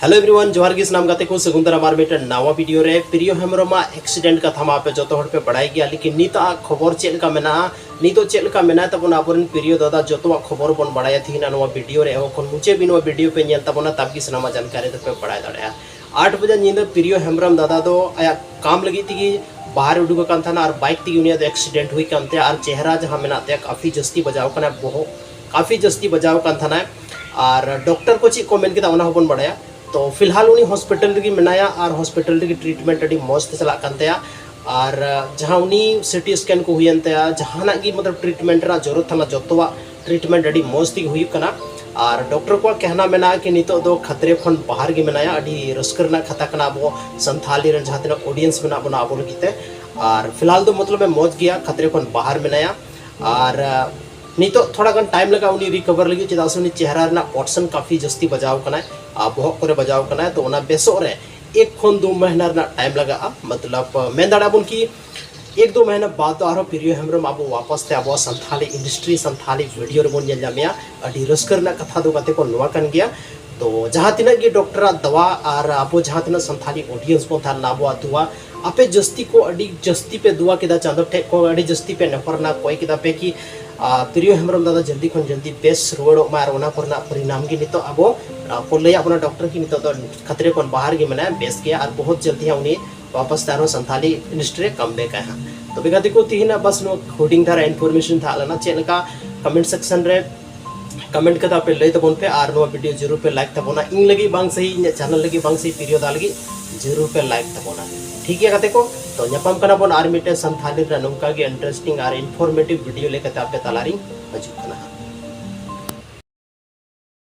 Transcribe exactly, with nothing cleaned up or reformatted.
Hello everyone, ᱡᱚᱦᱟᱨ ᱜᱮ ᱥᱟᱱᱟᱢ ᱜᱟᱛᱮ ᱠᱚ, ᱥᱟᱹᱜᱩᱱ ᱫᱟᱨᱟᱢ ᱟᱨ ᱢᱤᱫᱴᱮᱱ ᱱᱟᱣᱟ ᱵᱷᱤᱰᱤᱭᱳ ᱨᱮ᱾ ᱯᱨᱤᱭᱚ ᱦᱮᱢᱵᱨᱚᱢᱟᱜ ᱮᱠᱥᱤᱰᱮᱱᱴ ᱠᱟᱛᱷᱟ ᱢᱟ ᱟᱯᱮ ᱡᱚᱛᱚ ᱦᱚᱲ ᱯᱮ ᱵᱟᱲᱟᱭ ᱜᱮᱭᱟ, ᱞᱮᱠᱤᱱ ᱱᱤᱛᱚᱜ ᱟᱜ ᱠᱷᱚᱵᱚᱨ ᱪᱮᱫ ᱞᱮᱠᱟ ᱢᱮᱱᱟᱜᱼᱟ, ᱱᱤᱛᱚᱜ ᱪᱮᱫ ᱞᱮᱠᱟ ᱢᱮᱱᱟᱭ ᱛᱟᱵᱚᱱᱟ ᱟᱵᱚᱨᱮᱱ ᱯᱨᱤᱭᱚ ᱫᱟᱫᱟ, ᱡᱚᱛᱚᱣᱟᱜ ᱠᱷᱚᱵᱚᱨ ᱵᱚᱱ ᱵᱟᱲᱟᱭᱟ ᱛᱤᱦᱤᱧ ᱱᱚᱣᱟ ᱵᱷᱤᱰᱤᱭᱳ ᱨᱮ᱾ ᱮᱦᱚᱵ ᱠᱷᱚᱱ ᱢᱩᱪᱟᱹᱫ ᱵᱤᱱ ᱱᱚᱣᱟ ᱵᱷᱤᱰᱤᱭᱳ ᱯᱮ ᱧᱮᱞ ᱛᱟᱵᱚᱱᱟ, ᱛᱟᱵ ᱜᱮ ᱥᱟᱱᱟᱢᱟᱜ ᱡᱟᱱᱠᱟᱨᱤ ᱫᱚᱯᱮ ᱵᱟᱲᱟᱭ ᱫᱟᱲᱮᱭᱟᱜᱼᱟ᱾ ᱟᱴ ᱵᱟᱡᱮ ᱧᱤᱫᱟᱹ ᱯᱨᱤᱭᱚ ᱦᱮᱢᱵᱨᱚᱢ ᱫᱟᱫᱟ ᱫᱚ ᱟᱭᱟᱜ ᱠᱟᱢ ᱞᱟᱹᱜᱤᱫ ᱛᱮᱜᱮ ᱵᱟᱦᱨᱮ ᱩᱰᱩᱠ ᱟᱠᱟᱱ ᱛᱟᱦᱮᱱᱟ ᱟᱨ ᱵᱟᱭᱤᱠ ᱛᱮᱜᱮ ᱩᱱᱤᱭᱟᱜ ᱫᱚ ᱮᱠᱥᱤᱰᱮᱱᱴ ᱦᱩᱭ ᱠᱟᱱ ᱛᱟᱭᱟ ᱟᱨ ᱪᱮᱦᱨᱟ ᱡᱟᱦᱟᱸ ᱢᱮᱱᱟᱜ ᱛᱟᱭᱟ ᱠᱟᱯᱷᱤ ᱡᱟᱹᱥᱛᱤ ᱵᱟᱡᱟᱣ ᱠᱟᱱᱟ, ᱵᱚᱦᱚᱜ ᱠᱟᱯᱷᱤ ᱡᱟᱹᱥᱛᱤ ᱵᱟᱡᱟᱣ ᱠᱟᱱ ᱛᱟᱦᱮᱱᱟ᱾ ᱟᱨ ᱰᱚᱠᱴᱚᱨ ᱠᱚ ᱪᱮᱫ ᱠᱚ ᱢᱮᱱ ᱠᱮᱫᱟ ᱚᱱᱟ ᱦᱚᱸᱵᱚᱱ ᱵᱟᱲᱟᱭᱟ᱾ ᱛᱚ ᱯᱷᱤᱞᱦᱟᱞ ᱩᱱᱤ ᱦᱚᱥᱯᱤᱴᱟᱞ ᱨᱮᱜᱮ ᱢᱮᱱᱟᱭᱟ ᱟᱨ ᱦᱚᱥᱯᱤᱴᱟᱞ ᱨᱮᱜᱮ ᱴᱨᱤᱴᱢᱮᱱᱴ ᱟᱹᱰᱤ ᱢᱚᱡᱽ ᱛᱮ ᱪᱟᱞᱟᱜ ᱠᱟᱱ ᱛᱟᱭᱟ᱾ ᱟᱨ ᱡᱟᱦᱟᱸ ᱩᱱᱤ ᱥᱤᱴᱤ ᱥᱠᱮᱱ ᱠᱚ ᱦᱩᱭᱮᱱ ᱛᱟᱭᱟ, ᱡᱟᱦᱟᱱᱟᱜ ᱜᱮ ᱢᱚᱛᱞᱚᱵ ᱴᱨᱤᱴᱢᱮᱱᱴ ᱨᱮᱱᱟᱜ ᱡᱚᱨᱩᱨᱟᱛ ᱛᱟᱦᱮᱱᱟ, ᱡᱚᱛᱚᱣᱟᱜ ᱴᱨᱤᱴᱢᱮᱱᱴ ᱟᱹᱰᱤ ᱢᱚᱡᱽ ᱛᱮᱜᱮ ᱦᱩᱭᱩᱜ ᱠᱟᱱᱟ᱾ ᱟᱨ ᱰᱚᱠᱴᱚᱨ ᱠᱚᱣᱟᱜ ᱠᱮᱦᱱᱟ ᱢᱮᱱᱟᱜᱼᱟ ᱠᱤ ᱱᱤᱛᱚᱜ ᱫᱚ ᱠᱷᱟᱛᱨᱮ ᱠᱷᱚᱱ ᱵᱟᱦᱟᱨ ᱜᱮ ᱢᱮᱱᱟᱭᱟ᱾ ᱟᱹᱰᱤ ᱨᱟᱹᱥᱠᱟᱹ ᱨᱮᱱᱟᱜ ᱠᱟᱛᱷᱟ ᱠᱟᱱᱟ ᱟᱵᱚ ᱥᱟᱱᱛᱷᱟᱞᱤ ᱨᱮᱱ ᱡᱟᱦᱟᱸ ᱛᱤᱱᱟᱹᱜ ᱚᱰᱤᱭᱮᱱᱥ ᱢᱮᱱᱟᱜ ᱵᱚᱱᱟ ᱟᱵᱚ ᱞᱟᱹᱜᱤᱫ ᱛᱮ᱾ ᱟᱨ ᱯᱷᱤᱞᱦᱟᱞ ᱫᱚ ᱢᱚᱛᱞᱚᱵ ᱮ ᱢᱚᱡᱽ ᱜᱮᱭᱟ, ᱠᱷᱟᱛᱨᱮ ᱠᱷᱚᱱ ᱵᱟᱦᱟᱨ ᱢᱮᱱᱟᱭᱟ᱾ ᱟᱨ ᱱᱤᱛᱚᱜ ᱛᱷᱚᱲᱟ ᱜᱟᱱ ᱴᱟᱭᱤᱢ ᱞᱟᱜᱟᱜᱼᱟ ᱩᱱᱤ ᱨᱤᱠᱚᱵᱷᱟᱨ ᱞᱟᱹᱜᱤᱫ, ᱪᱮᱫᱟᱜ ᱥᱮ ᱩᱱᱤ ᱪᱮᱦᱨᱟ ᱨᱮᱱᱟᱜ ᱯᱚᱨᱥᱚᱱ ᱠᱟᱯᱷᱤ ᱡᱟᱹᱥᱛᱤ ᱵᱟᱡᱟᱣ ᱠᱟᱱᱟᱭ ᱟᱨ ᱵᱚᱦᱚᱜ ᱠᱚᱨᱮ ᱵᱟᱡᱟᱣ ᱠᱟᱱᱟᱭ᱾ ᱛᱚ ᱚᱱᱟ ᱵᱮᱥᱚᱜ ᱨᱮ ᱮᱠ ᱠᱷᱚᱱ ᱫᱩ ᱢᱟᱦᱱᱟ ᱨᱮᱱᱟᱜ ᱴᱟᱭᱤᱢ ᱞᱟᱜᱟᱜᱼᱟ᱾ ᱢᱚᱛᱞᱚᱵ ᱢᱮᱱ ᱫᱟᱲᱮᱭᱟᱜᱼᱟ ᱵᱚᱱ ᱠᱤ ᱮᱠ ᱫᱩ ᱢᱟᱦᱱᱟ ᱵᱟᱫ ᱫᱚ ᱟᱨᱦᱚᱸ ᱯᱨᱤᱭᱚ ᱦᱮᱢᱵᱨᱚᱢ ᱟᱵᱚ ᱣᱟᱯᱟᱥ ᱛᱮ ᱟᱵᱚᱣᱟᱜ ᱥᱟᱱᱛᱷᱟᱞᱤ ᱤᱱᱰᱟᱥᱴᱨᱤ, ᱥᱟᱱᱛᱷᱟᱞᱤ ᱵᱷᱤᱰᱤᱭᱳ ᱨᱮᱵᱚᱱ ᱧᱮᱞ ᱧᱟᱢᱮᱭᱟ᱾ ᱟᱹᱰᱤ ᱨᱟᱹᱥᱠᱟᱹ ᱨᱮᱱᱟᱜ ᱠᱟᱛᱷᱟ ᱫᱚ ᱜᱟᱛᱮ ᱠᱚ ᱱᱚᱣᱟ ᱠᱟᱱ ᱜᱮᱭᱟ᱾ ᱛᱚ ᱡᱟᱦᱟᱸ ᱛᱤᱱᱟᱹᱜ ᱜᱮ ᱰᱚᱠᱴᱚᱨᱟᱜ ᱫᱟᱣᱟ ᱟᱨ ᱟᱵᱚ ᱡᱟᱦᱟᱸ ᱛᱤᱱᱟᱹᱜ ᱥᱟᱱᱛᱷᱟᱞᱤ ᱚᱰᱤᱭᱮᱱᱥ ᱵᱚᱱ ᱛᱟᱦᱮᱸ ᱞᱮᱱᱟ, ᱟᱵᱚᱣᱟᱜ ᱫᱩᱣᱟ ᱟᱯᱮ ᱡᱟᱹᱥᱛᱤ ᱠᱚ ᱟᱹᱰᱤ ᱡᱟᱹᱥᱛᱤ ᱯᱮ ᱫᱩᱣᱟ ᱠᱮᱫᱟ, ᱪᱟᱸᱫᱚ ᱴᱷᱮᱡ ᱠᱚ ᱟᱹᱰᱤ ᱡᱟᱹᱥᱛᱤ ᱯᱮ ᱱᱮᱦᱚᱨ ᱨᱮᱱᱟᱜ ᱠᱚᱭ ᱠᱮᱫᱟ ᱯᱮ ᱠᱤ ᱟᱨ ᱯᱨᱤᱭᱚ ᱦᱮᱢᱵᱨᱚᱢ ᱫᱟᱫᱟ ᱡᱚᱞᱫᱤ ᱠᱷᱚᱱ ᱡᱚᱞᱫᱤ ᱵᱮᱥ ᱨᱩᱣᱟᱹᱲᱚᱜ ᱢᱟ᱾ ᱟᱨ ᱚᱱᱟ ᱠᱚᱨᱮᱱᱟᱜ ᱯᱚᱨᱤᱱᱟᱢ ᱜᱮ ᱱᱤᱛᱚᱜ ᱟᱵᱚ ᱟᱨ ᱠᱚ ᱞᱟᱹᱭᱟᱜ ᱵᱚᱱᱟ ᱰᱚᱠᱴᱚᱨ ᱠᱤ ᱱᱤᱛᱚᱜ ᱫᱚ ᱠᱷᱟᱛᱨᱮ ᱠᱷᱚᱱ ᱵᱟᱦᱟᱨ ᱜᱮ ᱢᱮᱱᱟᱭᱟ, ᱵᱮᱥ ᱜᱮᱭᱟ ᱟᱨ ᱵᱚᱦᱩᱛ ᱡᱚᱞᱫᱤ ᱦᱟᱸᱜ ᱩᱱᱤ ᱣᱟᱯᱟᱥ ᱛᱮ ᱟᱨᱦᱚᱸ ᱥᱟᱱᱛᱷᱟᱞᱤ ᱤᱱᱰᱟᱥᱴᱨᱤ ᱨᱮ ᱠᱟᱢ ᱵᱮᱠ ᱟᱭ ᱦᱟᱸᱜ᱾ ᱛᱚᱵᱮ ᱜᱟᱛᱮ ᱠᱚ, ᱛᱤᱦᱤᱧᱟᱜ ᱵᱟᱥ ᱱᱚᱣᱟ ᱦᱩᱰᱤᱧ ᱫᱷᱟᱨᱟ ᱤᱱᱯᱷᱚᱨᱢᱮᱥᱚᱱ ᱛᱟᱦᱮᱸ ᱞᱮᱱᱟ᱾ ᱪᱮᱫ ᱞᱮᱠᱟ ᱠᱚᱢᱮᱱᱴ ᱥᱮᱠᱥᱚᱱ ᱨᱮ ᱠᱚᱢᱮᱱᱴ ᱠᱟᱛᱮ ᱟᱯᱮ ᱞᱟᱹᱭ ᱛᱟᱵᱚᱱ ᱯᱮ ᱟᱨ ᱱᱚᱣᱟ ᱵᱷᱤᱰᱤᱭᱳ ᱡᱟᱹᱨᱩᱲ ᱯᱮ ᱞᱟᱭᱤᱠ ᱛᱟᱵᱚᱱᱟ᱾ ᱤᱧ ᱞᱟᱹᱜᱤᱫ ᱵᱟᱝ ᱥᱟᱹᱦᱤ, ᱤᱧᱟᱹᱜ ᱪᱮᱱᱮᱞ ᱞᱟᱹᱜᱤᱫ ᱵᱟᱝ ᱥᱟᱹᱦᱤ, ᱯᱨᱤᱭᱚ ᱫᱟ ᱞᱟᱹᱜᱤᱫ ᱡᱟᱹᱨᱩᱲ ᱯᱮ ᱞᱟᱭᱤᱠ ᱛᱟᱵᱚᱱᱟ᱾ ᱴᱷᱤᱠ ᱜᱮᱭᱟ ᱜᱟᱛᱮ ᱠᱚ, ᱛᱚ ᱧᱟᱯᱟᱢ ᱠᱟᱱᱟ ᱵᱚᱱ ᱟᱨ ᱢᱤᱫᱴᱮᱱ ᱥᱟᱱᱛᱷᱟᱞᱤ ᱨᱮᱱᱟᱜ ᱱᱚᱝᱠᱟ ᱜᱮ ᱤᱱᱴᱟᱨᱮᱥᱴᱤᱝ ᱟᱨ ᱤᱱᱯᱷᱚᱨᱢᱮᱴᱤᱵᱷ ᱵᱷᱤᱰᱤᱭᱳ ᱞᱮᱠᱟᱛᱮ ᱟᱯᱮ ᱛᱟᱞᱟᱨᱤᱧ ᱦᱤᱡᱩᱜ ᱠᱟᱱᱟ ᱦᱟᱸᱜ᱾